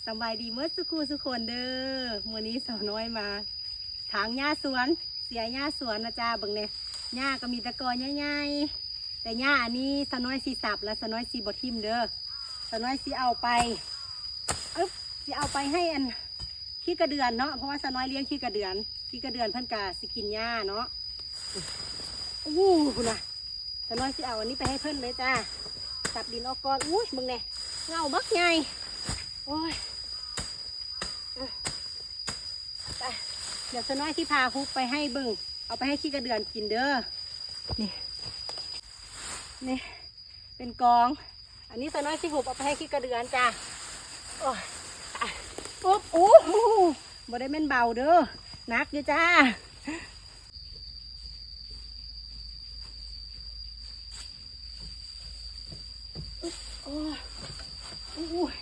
ສະບາຍດີເໝິດສູ່ຄູ່ສູ່ຄົນເດີ້. ມື້ນີ້ສາວນ້ອຍມາຖາງຫຍ້າສວນ, ເສຍຫຍ້າສວນນະຈ້າ. ເບິ່ງແດ່ ຫຍ້າກໍມີແຕ່ກໍໃຫຍ່ໆ ແຕ່ຫຍ້າອັນນີ້ສາວນ້ອຍຊິສັບ ແລະ ສາວນ້ອຍຊິບໍ່ຖິ້ມເດີ້. ສາວນ້ອຍຊິເອົາໄປ ອຶບ ຊິເອົາໄປໃຫ້ອັນຂີ້ກະເດືອນເນາະ, ເພາະວ່າສາວນ້ອຍລ້ຽງຂີ້ກະເດືອນ. ຂີ້ກະເດືອນເພິ່ນກະຊິກິນຫຍ້າເນາະ. ອູ້ ພຸ້ນນະ ສາວນ້ອຍຊິເອົາອັນນີ້ໄປໃຫ້ເພິ່ນເລີຍຈ້າ. ສັບດິນອອກກ່ອນ. ອຸ້ຍ ເບິ່ງແດ່ ເຫງົ້າບັກໃຫຍ່. ໂອ້ຍ ເອີ ໄປ ດຽວສາວນ້ອຍຊິພາຮຸບໄປໃຫ້ເບິ່ງ, ເອົາໄປໃຫ້ຂີ້ກະເດືອນກິນເດີ້. ນີ້ ນີ້ ເປັນກອງ. ອັນນີ້ສາວນ້ອຍຊິຮຸບເອົາໄປໃຫ້ຂີ້ກະເດືອນຈ້າ. ໂອ້ຍ ຕາຍ ປຸບ. ໂອ້ ບໍ່ໄດ້ແມ່ນເບົາເດີ້ ໜັກຢູ່ຈ້າ. ໂອ້ຍ ໂອ້ຍ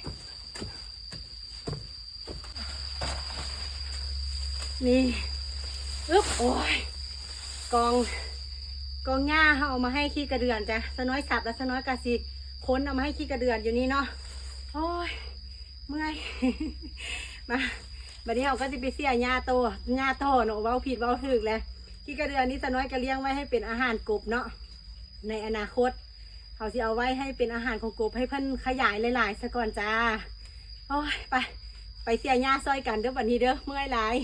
ນີ້ ອຶບ ໂອ້ຍ ກອງ ກອງຫຍ້າເຮົາເອົາມາໃຫ້ຂີ້ກະເດືອນຈ້າ. ສາວນ້ອຍສັບແລ້ວ ສາວນ້ອຍກະຊິຂົນເອົາມາໃຫ້ຂີ້ກະເດືອນຢູ່ນີ້ເນາະ. ໂອ້ຍ ເມື່ອຍ ມາ ບັດນີ້ເຮົາກໍຊິໄປເສຍຫຍ້າໂຕ ຫຍ້າຕໍ່ເນາະ. ເວົ້າຜິດເວົ້າຖືກແຫຼະ. ຂີ້ກະເດືອນນີ້ສາວນ້ອຍກໍລ້ຽງໄວ້ໃຫ້ເປັນອາຫານກົບເນາະ. ໃນອະນາຄົດ ເຮົາຊິເອົາໄວ້ໃຫ້ເປັນອາຫານຂອງກົບ ໃຫ້ເພິ່ນຂະຫຍາຍຫຼາຍໆຊະກ່ອນຈ້າ. ໂອ້ຍ ໄປ ໄປເສຍຫຍ້າຊ່ອຍກັນເດີ້ ບັດນີ້ເດີ້ ເມື່ອຍຫຼາຍ.